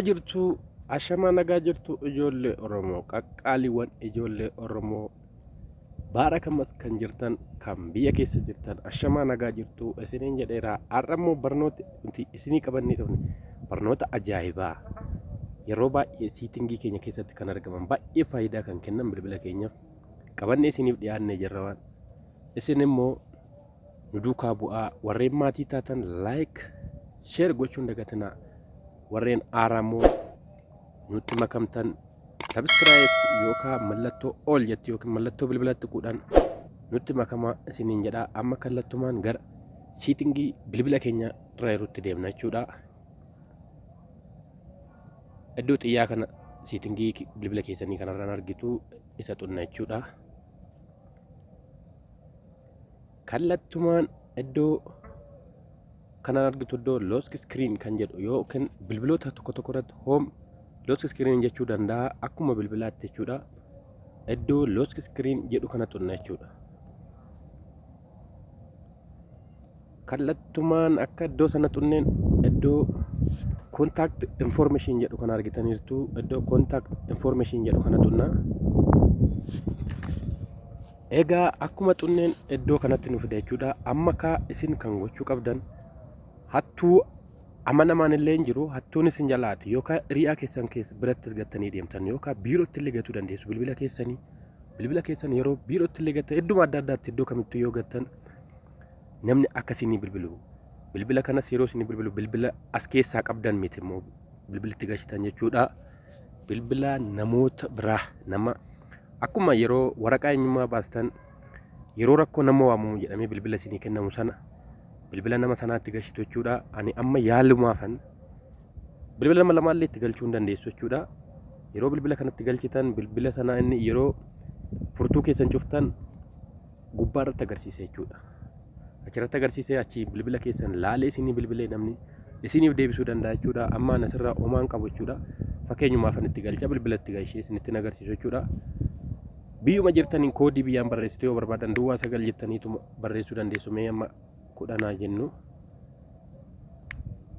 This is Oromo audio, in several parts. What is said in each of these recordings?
Jirtu ashamaa, nagaa jirtu ijoollee Oromoo qaqqaaliiwwan, ijoollee Oromoo baara kamas kan jirtan, kan biyya keessa jirtan, ashamaa nagaa jirtu isiniin jedheera. Har'a immoo barnoota nuti isinii qabannee dhufne barnoota ajaa'ibaa yeroo baay'ee setting keenya keessatti kan argaman, baay'ee faayidaa kan kennan bilbila keenyaaf qabannee isiniif dhiyaannee jirra. Waan isin immoo nu duukaa bu'aa. Warreen maatii taatan like, share gochuun dagatinaa. Warreen haaraa immoo nutti makamtan subscribe yookaan mallattoo ol jetti yookiin mallattoo bilbilatti tuquudhaan nutti makamaa isiniin jedha. Amma kallattumaan gara setting bilbila keenya irra jirutti deemna jechuudha. Iddoo xiyyaa kana setting bilbila keessanii kanarraan argitu, isa xunna jechuudha. Kallattumaan iddoo kanaan argitu, iddoo lock screen kan jedhu yookiin bilbiloota tokko tokko irratti home lock screen jechuu danda'a, akkuma bilbilaatti jechuudha. Iddoo lock screen jedhu kana xunna jechuudha. Kallattumaan akka iddoo sana xunneen iddoo contact information jedhu kana argitaniirtu. Iddoo contact information jedhu kana xunna. Egaa akkuma xunneen iddoo kanatti nu fida jechuudha. Amma kaa isin kan gochuu qabdan, hattuu amanamaan illee hin jiru, hattuun isin jalaati yookaan hiriyaa keessan keessa birattis gattanii deemtan yookaan biirootti illee gatuu dandeessu bilbila keessanii. Bilbila keessan yeroo biirootti illee gattan, idduma adda addaatti, iddoo kamittuu yoo gattan, namni akka isinii bilbilu, bilbila kanas yeroo isinii bilbilu bilbila as keessaa qabdan miti immoo bilbilitti gashitan jechuudha. Bilbila namoota biraa, nama akkuma yeroo waraqaa eenyummaa baastan yeroo rakkoo nama waamamu jedhamee bilbila isinii kennamu sana, bilbila nama sanaatti gashitu jechuudha. Ani amma yaalumaafan bilbila nama lamaallee itti galchuu hin dandeessu jechuudha. Yeroo bilbila kanatti galchitan, bilbila sana inni yeroo furtuu keessan cuftan gubbaa irratti agarsiisa jechuudha. Achirratti agarsiisee achi bilbila keessan laalee isinii bilbilee namni isiniif deebisuu danda'a jechuudha. Amma ani asirraa homaan qabu jechuudha. Fakkeenyumaafan itti galcha, bilbila itti galchee isinitti agarsiisu jechuudha. Biyyuma jirtaniin koodii biyyaan barreessitu yoo barbaadan 09 jettaniitu barreessuu dandeessu. Mee amma 10 jennu,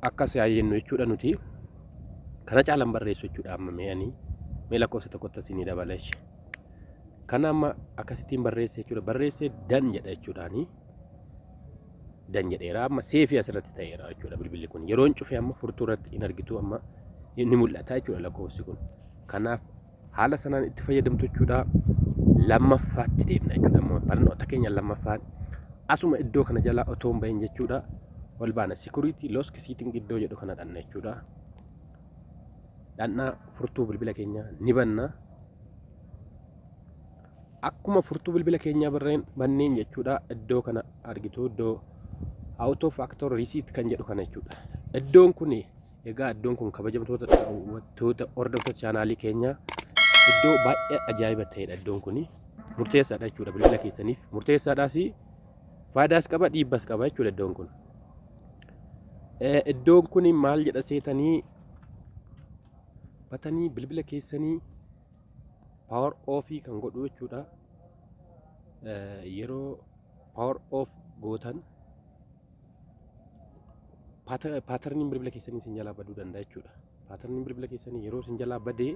akkas haa jennu jechuudha nuti. Kana caalan barreessu jechuudha. Amma mee ani mee lakkoofsa tokkotti isinii dabala jechuudha. Kana amma akkasittiin barreesse jechuudha. Barreessee done jedha jechuudhaani. Done jedheera, amma safe asirratti ta'eera jechuudha bilbilli kun. Yeroon cufe amma furtuu irratti hin argitu, amma ni mul'ata jechuudha lakkoofsi kun. Kanaaf haala sanaan itti fayyadamtu jechuudha. Lammaffaatti deemna jechuudha. Amma barnoota keenya lammaffaan asuma iddoo kana jalaa otoo hin bahin jechuudha. Ol baana, security lock setting iddoo jedhu kana dhanna jechuudha. Dhannaa furtuu bilbila keenyaa ni banna. Akkuma furtuu bilbila keenyaa barreen banneen jechuudha, iddoo kana argitu, iddoo auto factory reset kan jedhu kana jechuudha. Iddoon kun egaa, iddoon kun, kabajamtoota daawwattoota, hordoftoota chaanaalii keenyaa, iddoo baay'ee ajaa'iba ta'edha. Iddoon kun murteessaadha jechuudha bilbila keessaniif. Murteessaadhaas, faayidaas qaba, dhiibbas qaba jechuudha iddoon kun. Iddoon kun maal jedha seetanii? Batanii bilbila keessanii power off kan godhu jechuudha. Yeroo power off gootan pattern bilbila keessanii isin jalaa baduu danda'a jechuudha. Pattern bilbila keessanii yeroo isin jalaa badee,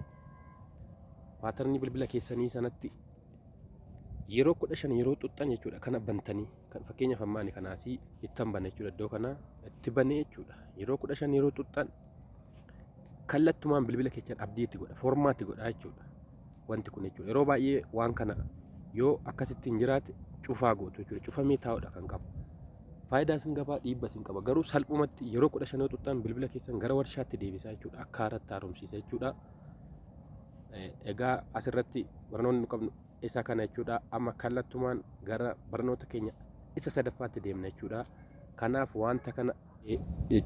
pattern bilbila keessanii sanatti yeroo 15 yeroo xuxxan jechuudha, kana bantanii kan fakkeenyaaf amma ani kanaasii ittan bana jechuudha, iddoo kana itti banee jechuudha. Yeroo 15 yeroo xuxxan kallattumaan bilbila keessan update godha, format godha jechuudha. Wanti kun jechuudha. Yeroo baay'ee waan kana yoo akkasitti hin jiraate cufaa gootu jechuudha. Cufamee taa'uudha kan qabu. Faayidaa isin qaba, dhiibba isin qaba. Garuu salphumatti yeroo 15 yoo xuxxan bilbila keessan gara warshaatti deebisaa jechuudha. Akka haaratti haaromsiisa jechuudha. Egaa asirratti barnoonni nu qabnu isa kana jechuudha. Amma kallattumaan gara barnoota keenya isa sadaffaatti deemna jechuudha. Kanaaf wanta kana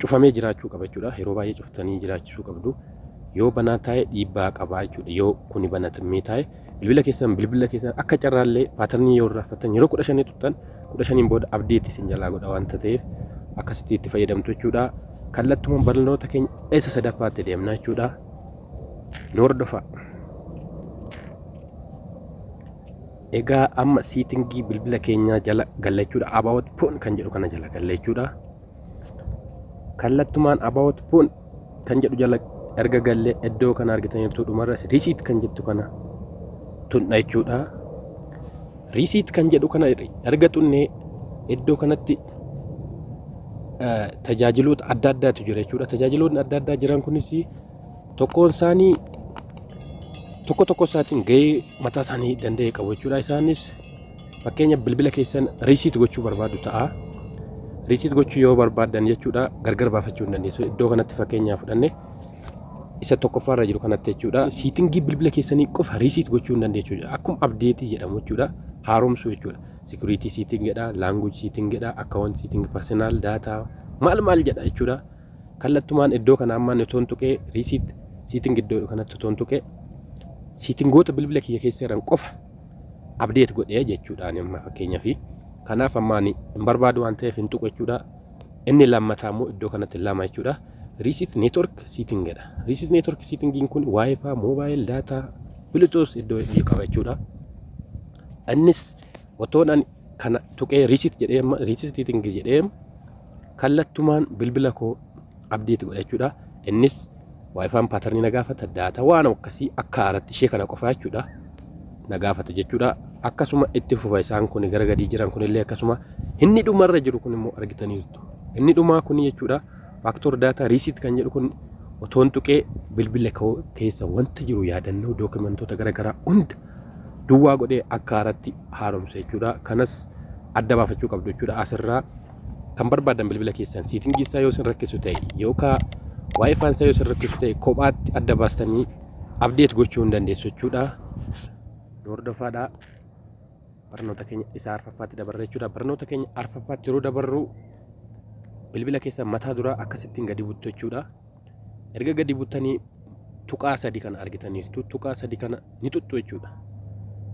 cufamee jiraachuu qaba jechuudha. Yeroo baay'ee cuftanii jiraachisuu qabdu. Yoo banaa taa'e dhiibbaa qabaa jechuudha. Yoo kuni banatamee taa'e bilbila keessan akka carraallee pattern yoo irraanfattan yeroo 15 xuxxan, 15n booda update isin jalaa godha wanta ta'eef akkasitti itti fayyadamtu jechuudha. Kallattumaan barnoota keenya isa sadaffaatti deemna jechuudha. Nu hordofaa. Egaa amma setting bilbila keenyaa jala galla jechuudha. About phone kan jedhu kana jala galla jechuudha. Kallattumaan about phone kan jedhu jala Erga gallee iddoo kana argitaniirtu, dhumarra reset kan jettu kana tunna jechuudha. Reset kan jedhu kana erga tunnee iddoo kanatti tajaajiloota adda addaatu jira jechuudha. Tajaajiloonni adda addaa jiran kunis tokkoon isaanii tokko tokko isaatiin gahee mataa isaanii danda'e qabu jechuudha. Isaanis fakkeenya bilbila keessan reset gochuu barbaadu ta'a. Reset gochuu yoo barbaaddan jechuudha, gargar baafachuu hin dandeessu. Iddoo kanatti fakkeenyaaf fudhanne isa tokkoffaarra jiru kanatti jechuudha. Setting bilbila keessanii qofa reset gochuu hin dandeessu. Akkuma update jedhamu jechuudha. Haaromsuu jechuudha. Security setting jedha, language setting jedha, account setting, personal data maal maal jedha jechuudha. Kallattumaan iddoo kana ammaan otoo hin tuqee, reset setting iddoo kanatti otoo hin tuqee, settingoota bilbila kiyya keessa jiran qofa update godhee jechuudha amma fakkeenyaaf. Kanaaf ammaan hin barbaadu waan ta'eef hin tuqu jechuudha. Inni lammataa immoo iddoo kanatti lama jechuudha. Reset network setting jedha. Reset network settingiin kun WiFi, mobile data, Bluetooth iddoo qaba jechuudha. Innis otoon ani kana tuqee reset jedhee, reset setting jedhee, kallattumaan bilbila koo update godha jechuudha. Innis WiFin pattern na gaafata, data waan akkasii akka haaratti ishee kana qofaa jechuudha. Na gaafata jechuudha. Akkasuma itti fufa, isaan kun gara gadii jiran kunillee akkasuma. Inni dhumarra jiru kun immoo argitaniirtu. Inni dhumaa kun jechuudha, factory data reset kan jedhu kun otoon tuqee bilbila koo keessa wanta jiru, yaadannoo, dookimentoota garaagaraa hunda duwwaa godhee akka haaratti haaromsa jechuudha. Kanas adda baafachuu qabdu jechuudha. Asirraa kan barbaadan bilbila keessan setting isaa yoo isin rakkisu ta'e yookaan WiFin isaa yoo isin rakkisu ta'e, kophaatti adda baastanii update gochuu hin dandeessu jechuudha. Hordofaadhaa, barnoota keenya isa arfaffaatti dabarra jechuudha. Barnoota keenya arfaffaatti yeroo dabarru bilbila keessan mataa duraa akkasittiin gadi buttu jechuudha. Erga gadi buttanii tuqaa sadi kana argitaniirtu. Tuqaa sadi kana ni xuxxu jechuudha.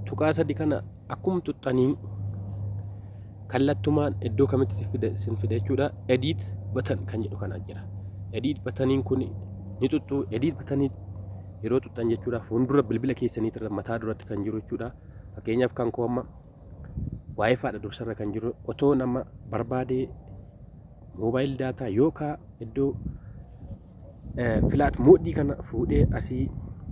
Tuqaa sadi kana akkuma xuxxanii kallattumaan iddoo kamitti sin fida jechuudha? Edit button kan jedhu kana jira. Edit buttoniin kun ni xuxxu. Edit buttonii yeroo xuxxan jechuudha, fuuldura bilbila keessaniitirra mataa duratti kan jiru jechuudha. Fakkeenyaaf kan koo amma WiFidha dursarra kan jiru. Otoo nama barbaadee mobile data yookaan iddoo flight mode kana fuudhee asii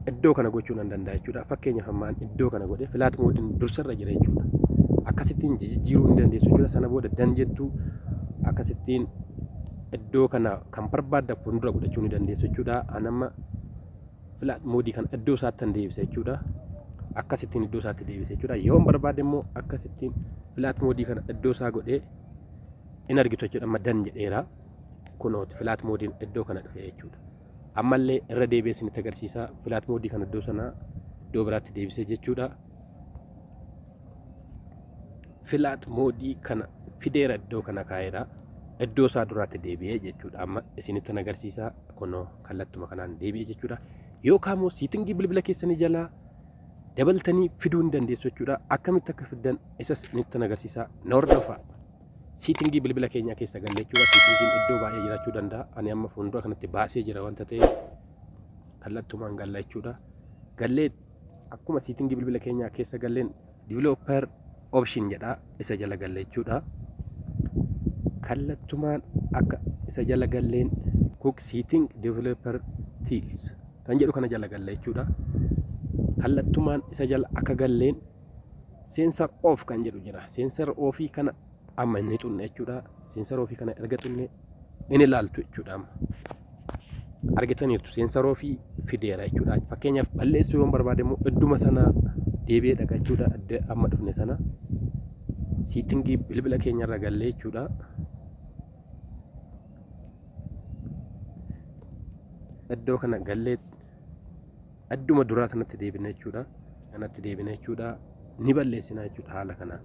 iddoo kana gochuu nan danda'a jechuudha. Fakkeenyaaf ammaan iddoo kana godhee flight modeiin dursarra jira jechuudha. Akkasittiin jijjiiruu ni dandeessu jechuudha. Sana booda done jettu. Akkasittiin iddoo kana kan barbaaddan fuuldura godhachuu ni dandeessu jechuudha. Anamma flight mode kana iddoo isaatti kan deebisa jechuudha. Akkasittiin iddoo isaatti deebisa jechuudha. Yoon barbaade immoo akkasittiin flight mode kana iddoo isaa godhee in argitu jechuudha. Amma done jedheera. Kunooti flight modeiin iddoo kana dhufe jechuudha. Ammallee irra deebi'ee isinitti agarsiisa. Flight mode kana iddoo sanaa iddoo biraatti deebisee jechuudha. Flight mode kana fideera, iddoo kana kaa'eera. Iddoo isaa duraatti deebi'ee jechuudha. Amma isinitti agarsiisa, kunoo kallattuma kanaan deebi'ee jechuudha. Yookaan immoo setting bilbila keessanii jalaa dabaltanii fiduu ni dandeessu jechuudha. Akkamitti akka fiddan isas isinitti agarsiisa. Na hordofaa. Setting bilbila keenyaa keessa galle jechuudha. Settingiin iddoo baay'ee jiraachuu danda'a. Ani amma fuuldura kanatti baasee jira wanta ta'eef kallattumaan galla jechuudha. Gallee akkuma setting bilbila keenyaa keessa galleen developer option jedha, isa jala galle jechuudha. Kallattumaan akka isa jala galleen quick setting developer tools kan jedhu kana jala galle jechuudha. Kallattumaan isa jala akka galleen sensor off kan jedhu jira. Sensor off kana amma inni xunne jechuudha. Sensor off kana erga xunne inni ilaaltu jechuudha amma. Argitaniirtu, sensor off fideera jechuudha. Fakkeenyaaf balleessuu yoon barbaade immoo idduma sana deebi'ee dhaqa jechuudha. Adda amma dhufne sana setting bilbila keenyarra gallee jechuudha. Iddoo kana gallee adduma duraa sanatti deebina jechuudha. Kanatti deebina jechuudha. Ni balleessina jechuudha haala kanaan.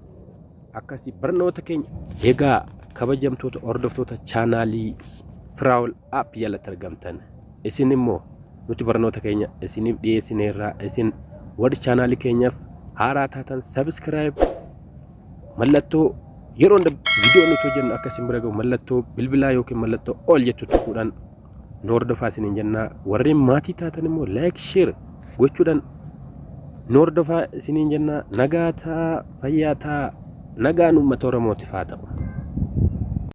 Akkasii barnoota keenya. Egaa kabajamtoota hordoftoota chaanaalii Firaawul App jalatti argamtan, isin immoo nuti barnoota keenya isiniif dhiyeessineerraa. Isin warri chaanaalii keenyaaf haaraa taatan subscribe, mallattoo yeroo hunda viidiyoo nuti hojjennu akka isin bira ga'u mallattoo bilbilaa yookiin mallattoo ol jettu tuquudhaan nu hordofaa isiniin jennaa. Warreen maatii taatan immoo like, share gochuudhaan nu hordofaa isiniin jennaa. Nagaa ta'aa, fayyaa ta'aa, nagaan uummata Oromootiif haa ta'u.